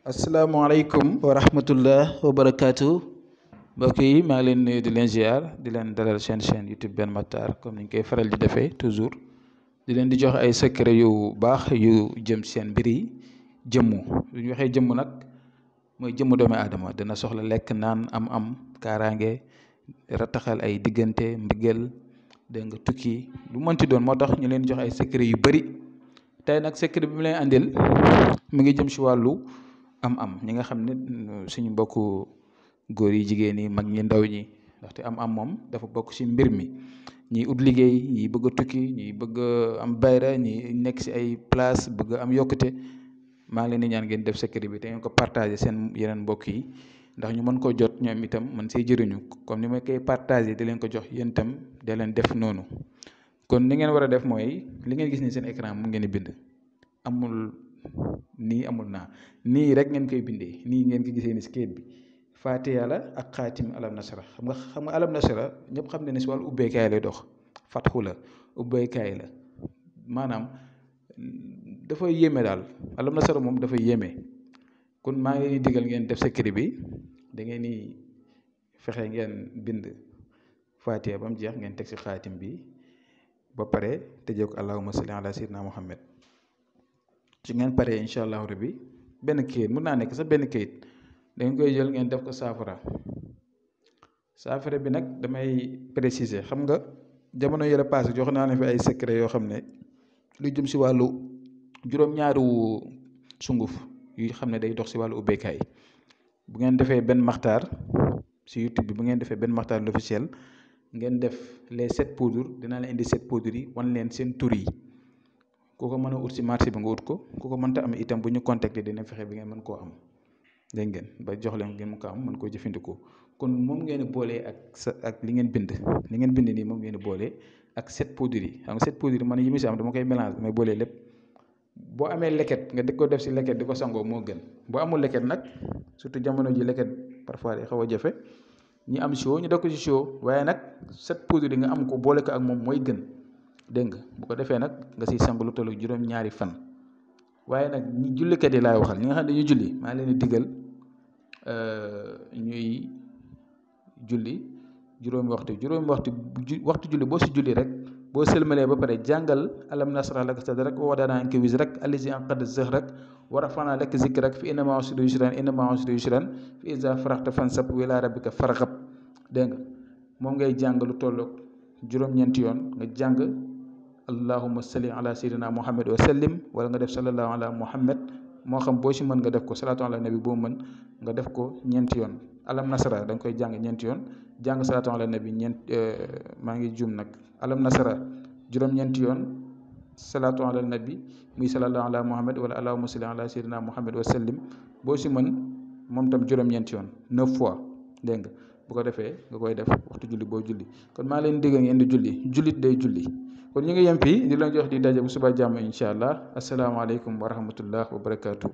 asalaamaaleykum wa rahmatullah wa barakaatu mbokk yi maa ngi leen nuyu di leen ziar di leen dalal seen chaîne YouTube Ben Matar comme niñ koy faral di defee toujours di leen di jox ay secret yu baax yu jëm seen mbir yi jëmmu lu ñu waxee jëmm nag mooy jëmmu doomu aadama dina soxla lekk naan am kaaraange rataxal ay diggante mbëggeel dégg nga tukki lu mënti doon moo tax ñu leen di jox ay secret yu bëri tey nag secret bi mu leen andil mi ngi jëm si wàllu am ñi nga xam ne suñu mbokku góor yi jigéen yi mag ñi ndaw ñi ndaxte am moom dafa bokk si mbir mi ñi ut liggéey ñi bëgg a tukki ñi bëgg am bayra ñi nekk si ay place bëgg am yokkute maa ngi leen di ñaan ngeen def secret bi te ngeen ko partagé seen yeneen mbokk yi ndax ñu mën koo jot ñoom itam mën see jëriñu comme ni ma koy partagé di leen ko jox yéen itam da leen def noonu kon ni ngeen war a def mooy li ngeen gis ni seen écran mu ngeen di bind amul nii amul naa nii rek ngeen koy bindee nii ngeen ko gisee ni si kayit bi Fatiha la ak xaatim alam nasara xam nga alam nasara ñëpp xam ne ne si wàllu ubbeekaay lay dox fatxu la ubbeekaay la maanaam dafa yéeme daal alam nasara moom dafa yéeme kon maa ngi digal ngeen def secret bi da ngeen ni fexe ngeen bind Fatiha ba mu jeex ngeen teg si xaatim bi ba pare tëjee ko allahumma salli ala sayyidina Muhammad su ngeen paree incha allahu rabbi benn kayit mun naa nekk sax benn kayit da ngeen koy jël ngeen def ko saafara bi nag damay préciser xam nga jamono yële passé jox naa ne fi ay secret yoo xam ne lu jëm si wàllu juróom-ñaaru sunguf yu xam ne day dox si wàllu ubbeekaay bu ngeen defee benn maxtaar si YouTube bi bu ngeen defee benn maxtaar l'officiel ngeen def les 7 poudres dinaa leen indi 7 poudres yi wan leen seen tur yi ku ko mën a ut si marché bi nga ut ko ku ko mënta am itam bu ñu contacter dina fexe bi ngeen mën koo am dégg ngeen ba jox leen ngeen mu ko am mën koo jëfandikoo kon moom ngeen di boolee ak li ngeen bind nii moom ngeen di boolee ak 7 poudres yi xam nga 7 poudres yi man yi mu si am dama koy mélange damay boolee lépp boo amee leket nga di ko def si leket di ko sangoo moo gën boo amul leket nag surtout jamono ji leket parfois day xaw a jafe ñi am show ñu def ko si show waaye nag 7 poudres yi nga am ko boole ko ak moom mooy gën dégg nga bu ko defee nag nga siy sang lu tollu juróom-ñaari fan waaye nag ñi jullikat yi laay waxal ñi nga xam ne dañuy julli maa leen di digal ñuy julli juróomi waxtu julli boo si julli rek boo sëlmalee ba pare jàngal alam nasrah laka sadrak wa wada'na anka wizrak allazi anqada zahrak wa rafa'na laka zikrak fa inna ma'a usri yusran fa iza faragta fansab wa ila rabbika farghab dégg nga moom ngay jàng lu tolloog juróom-ñeenti yoon nga jàng allahumma salli ala sayyidina muhammad wa sallim wala nga def sallallahu ala muhammad moo xam boo si mën nga def ko salatu ala nabi boo mën nga def ko ñeenti yoon alam nasara da nga koy jàng ñeenti yoon jàng salatu ala nabi maa ngi juum nag alam nasara juróom-ñeenti yoon salatu ala nabi muy sallallahu ala muhammad wala allahumma salli ala sayyidina muhammad wa sallim boo si mën moom tam juróom-ñeenti yoon 9 fois dégg nga bu ko defee nga koy def waxtu julli boo julli kon maa leen digg ngeen di jullit day julli kon ñu ngi yem fii di leen jox di daje bu suba jàmm incha allah asalaamaaleykum wa rahmatullah wa barakaatu.